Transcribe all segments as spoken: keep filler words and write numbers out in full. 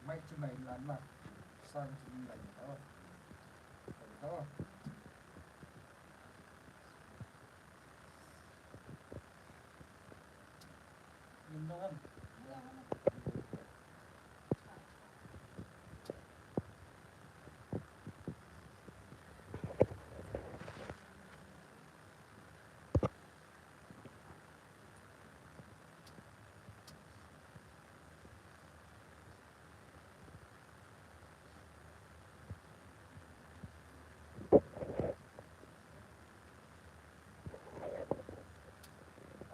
Mai chu mai lan ma. Sang chu mai ta. Ta. Yin dong an.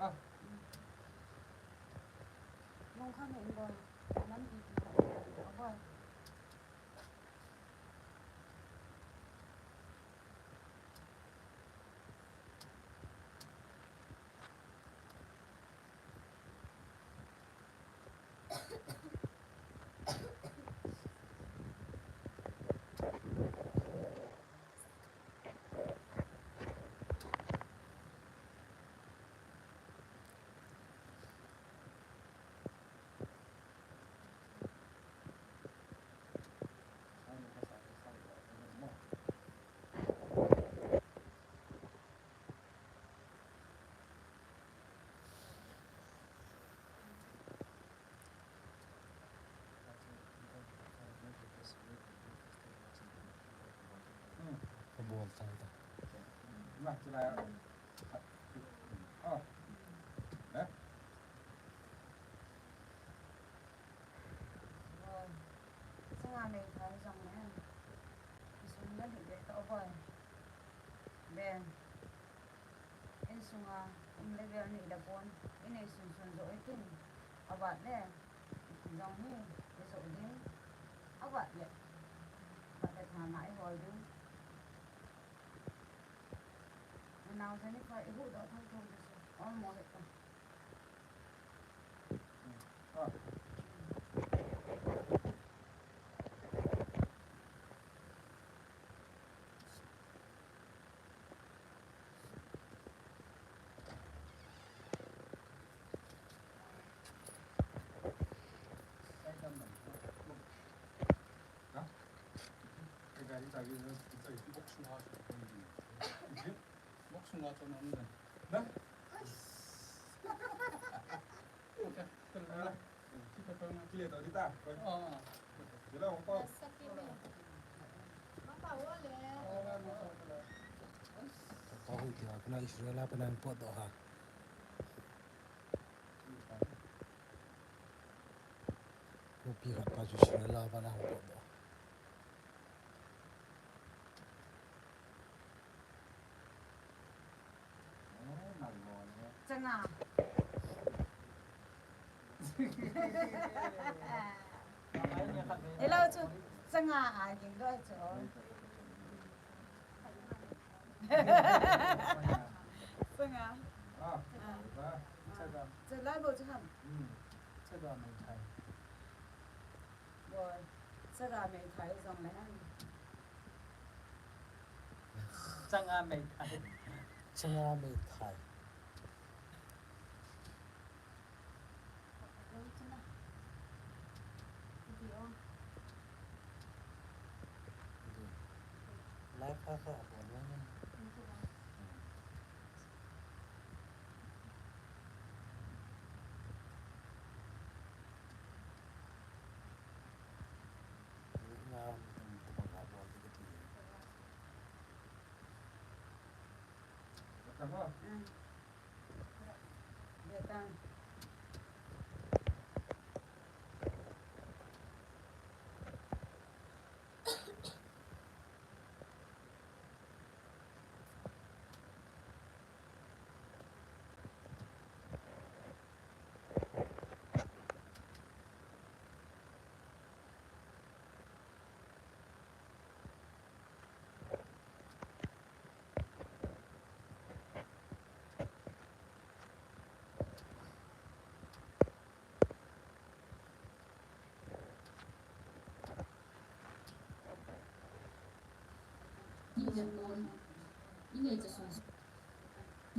Ah. Nung kha nei boi. Nan ipi kha. Boi. Kabol tang ta. Changa meithai jong le. Insung na hi be ta o boi. Be. Insunga um le vel ni le pon. Inei sun sun jo itin. Avat le. Jong hi. Ijo din. Avat le. Vat le thana ihol din. Nau Jennifer ihu do thang thang. Ol mo le ta. Box sunga chun um dan. Na? Kile to dita. Ah. Kile ko. Papa hui tia kana Israel a pana pot doh ha. Nupi khat pa chu Israel a pana pot doh. Changa. Hello chu. Changa a ging lo chu. Changa. Ah. Ah. Changa. Changa bo chu ham. Hmm. Changa mai thai. Boi, changa meithai jong le ham. Changa meithai. Changa meithai. Live kha kha abon na.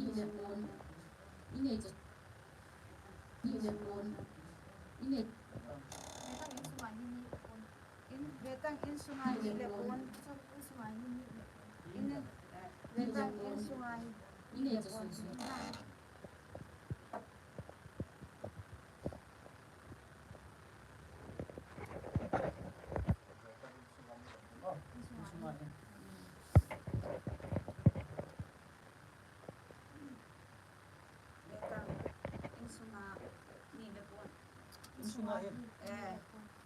Ni le pon. Ni le cha. Ni le pon. Ni le. Vetang insunga ni le pon. In, vetang insunga ni le pon. Insunga ni le pon. In, eh, vetang insunga ni le pon. Ni le cha sun sun. Insunga ni le pon. Insunga hi. Eh.